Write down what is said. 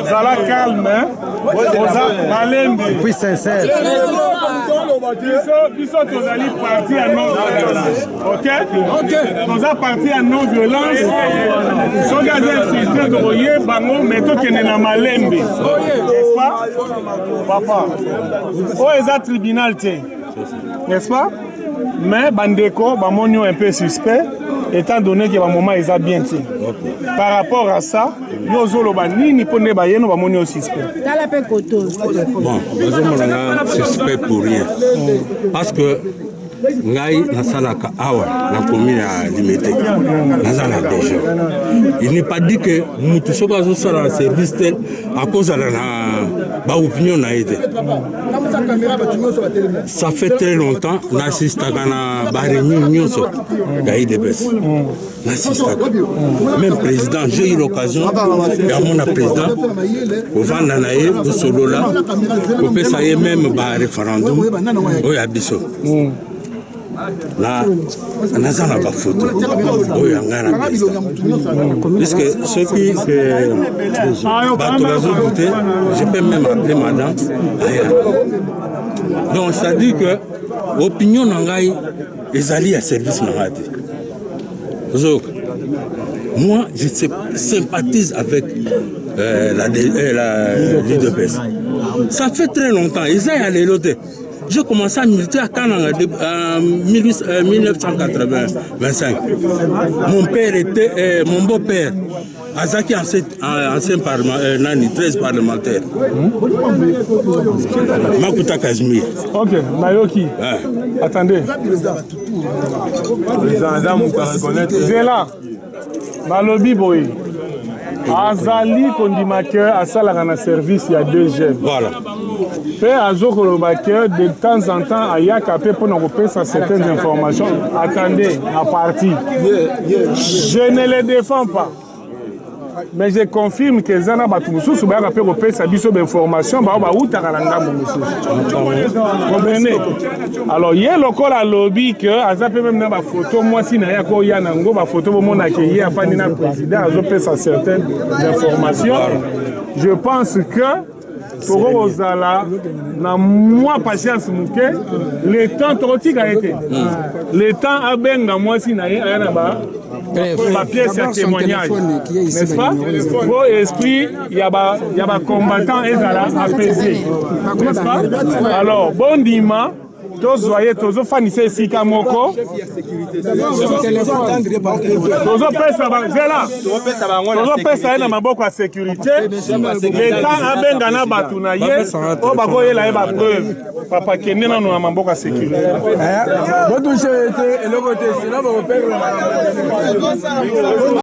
Zala calme, oza malembe. Puis sincère. Biso, biso tozali parti ya non violence. Ok? Ok. Toza parti ya non violence. Soki aza infiltré tokoyeba yango mais tokende na malembe. N'est-ce pas? Papa. Oyo eza tribunal te. N'est-ce pas? Mais bandeko bamoni yo un peu suspect étant donné que bamoment eza bien te. Par rapport à ça, yo ozoloba nini mpo nde bayeno bamoni yo suspect? Tala mpe koto. Bon, bazomona nga suspect pour rien parce que ngai nasalaka awa na commune ya Limete, naza na DG. Il n'est pas dit que mutu soki azosala na service te akozala na baopinion na ye te. Ça fait très longtemps nassistaka na baréunion nyonso ya UDPS, nasistaka même président. J'ai eu l'occasion ya mona président, kovanda na ye, kosolola, kopesa ye même baréférendum oyo ya biso. Na naza na bafoto oyo ya ngai na président, puisque soki bato bazodouter, je peux même appeler madame aya. Donc c'est à dire que opinion na ngai ezali ya service na ngai te. Ozoyoka, moi je sympathise avec la l'UDPS. Ça fait très longtemps, eza ya lelo te. J'ai commencé à militer à Kananga en 1985. Mon père était, mon beau-père, azaki ancien, ancien parlement, nani, 13 parlementaire. Makuta Casimir. Ok, nayoki. Ah. Attendez. Zela. Balobi boye. Azali kondima ke asalaka na service ya 2G. Voilà. Mpe azokoloba ke de temps en temps ayaka mpe mpona kopesa certaines informations. Attendez, na parti. Je ne le défends pas. Mais je confirme ke eza na bato mosusu bayaka mpe kopesa biso bainformation bao bautaka na ngambo mosusu. Comprenez? Alors ye lokola alobi ke aza mpe même na bafoto, mwasi na ye akoya nango bafoto, bomonake ye afandi na président, azopesa certaines informations. Je pense que toko kozala na mwa patience moke, le temps tokotika ye te, le temps abenga mwasi na ye, aya na ba bapièce ya témoignage, n'est-ce pas, po esprit ya bacombattant ezala apaisé, n'est-ce pas? Alors bondima tozwa ye, tozofanisa esika moko, tozopesa zela, tozopesa ye na maboko ya sécurité, leta abenga na bato na ye oyo bakoyela ye bapreuve. Papa, kende nano na maboko ya sécurité. Botouche te, eloko te, sinon bakoperdre.